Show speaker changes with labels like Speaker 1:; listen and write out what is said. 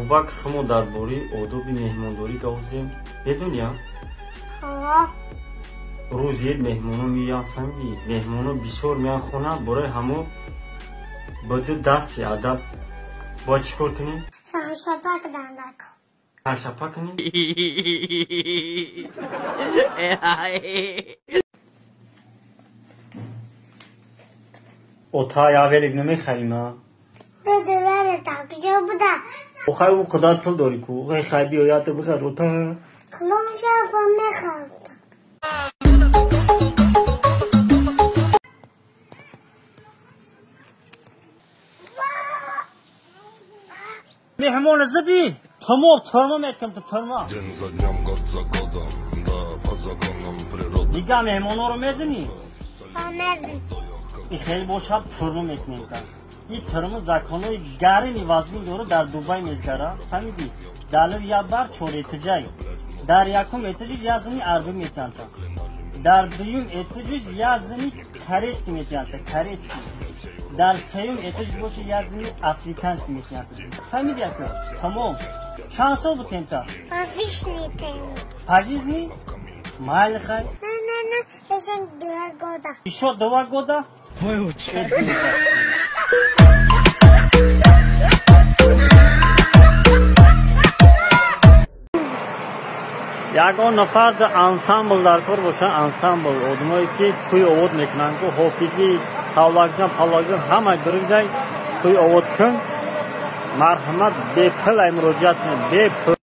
Speaker 1: Абубакр шумо дар бораи одоби меҳмондорӣ гап задем. Медонӣ?
Speaker 2: Ҳо.
Speaker 1: Рӯзи меҳмоно меоянд, фаҳмидӣ? Меҳмоно бисёр меоянд хона, барои ҳамо ба ду дасти адаб бояд чӣ кор кунем?
Speaker 2: Саршапа кунанд.
Speaker 1: Саршапа кунем? Ота я велик намехарим, а?
Speaker 2: Куҷо буда?
Speaker 1: Охай, ӯ қадар пул дорӣ ку? Охай, хай, биё, ята бихар, ота.
Speaker 2: Калон шава, мехарам.
Speaker 1: Меҳмона задӣ? Тамом, тюрьма мекунам, ту тюрьма.
Speaker 3: День за днем, год за годом, да, по законам природы.
Speaker 1: Дига меҳмонҳоро мезанӣ?
Speaker 2: Мезанӣ.
Speaker 1: И хеле бошад, тюрьма мекунем та. И тюрьма законҳои гарини вазмин дорад, дар Дубай мезгара, фаҳмидӣ? Далив як бар чор этиҷай. Дар якум этиҷиш як зани арбӣ метиҳанд. Дар дуюм этиҷиш як зани корейский метиҳанд, корейский. Дар сеюм этиҷиш боша, як зани африканский метиҳанд. Фаҳмидӣ, ака? Тамом. Чанд сол бутем та?
Speaker 2: Пожизни.
Speaker 1: Пожизни? Майли, хай.
Speaker 2: Не, не, не, ещё 2 года.
Speaker 1: Ещё 2 года? Ягон нафар ансамбл дар кор боша, ансамбл, одамое ки кӯй овод мекунанд ку, ҳофизӣ, тавлакзан, паллакзан, ҳама дургдай кӯй овод кун, марҳамат, бепул ай муроҷиат кунед, бепул.